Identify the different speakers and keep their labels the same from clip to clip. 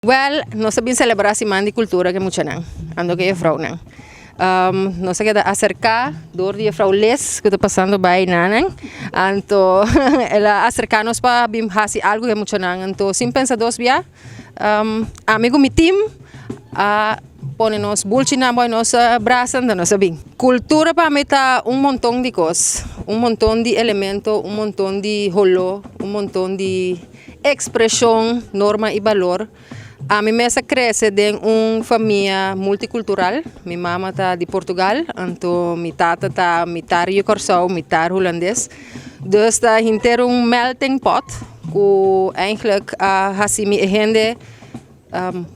Speaker 1: Wèl, nos ta bin selebrá Siman di Kultura ku e muchanan, ando ku e jefrounan. Nos a keda aserká dor di jefrou Liz ku ta pasando bai nanan. Anto el a aserká nos pa bin hasi algu ku e muchanan. Anto sin pensa dos bia, ami ku mi tim a pone nos bulchinan bou nos brasa anto nos a bin. Kultura pa mi ta un monton di kos, un monton di elemento, un monton di holó, un monton di. Ekspreshon, norma i balor. Ami mes a krese den un famia multikultural. Mi mama ta di Portugal, anto mi tata ta mitar yu Kòrsou, mitar hulandes. Dus ta henter un melting pot ku eigentlik a hasi mi e hende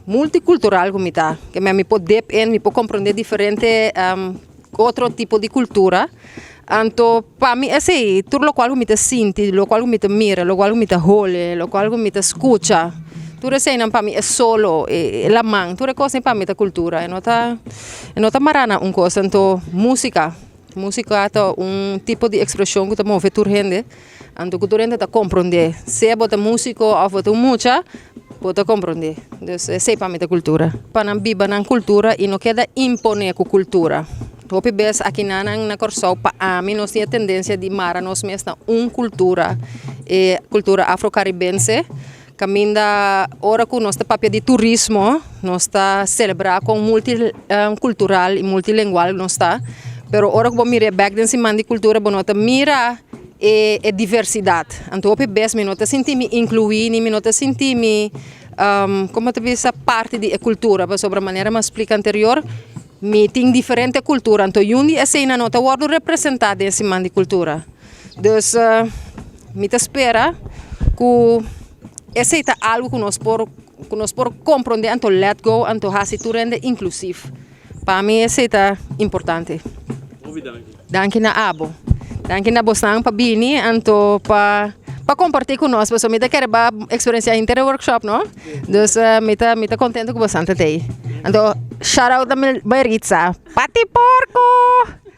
Speaker 1: multikultural ku mi ta. Ke mi por dip in, mi por komprondé diferente otro tipo di kultura. Anto pa mi esei tur lokual ku mi ta sinti, lokual ku mi ta mira, lokual ku mi ta hole, lokual ku mi ta skucha, tur eseinan pa mi e solo, e laman, tur e kosnan pa mi ta kultura, e no ta e no ta mará na un kos. Anto músika, músika ta un tipo di ekspreshon ku ta move tur hende, anto ku tur hende ta komprondé, sea bo ta músiko òf bo ta un mucha, bo ta komprondé. Dus esei pa mi ta kultura. Pa nan biba nan kultura i no keda imponé ku kultura. Hopi bes akinanan na Kòrsou pa ami nos tin e tendensia di mara nos mes na un kultura, e kultura afrokaribense, kaminda ora ku nos ta papia di turismo nos ta selebrá kon multikultural i multilengual nos ta, pero ora ku bo mira e bèk den siman di kultura bo no ta mira e e diversidat. Anto hopi bes mi no ta sinti mi inkluí ni mi no ta sinti mi komo ta bisa parti di e kultura pasobra manera mi a splika anterior. Mi tin diferente kultura, anto yun di eseinan no ta wòrdu representá den siman di kultura. Dus mi ta spera ku esei ta algu ku nos por ku nos por komprondé anto let go anto hasi tur hende inklusif. Pa mi esei ta importante.
Speaker 2: Hopi danki.
Speaker 1: Danki na abo. Danki na bosnan pa bini anto pa pa kompartí ku nos pasobra mi ta kere ba eksperensiá henter e workshop no. Dus mi ta mi ta kontento ku bosan ta tei. Anto shout out na Maritza. Pati porko!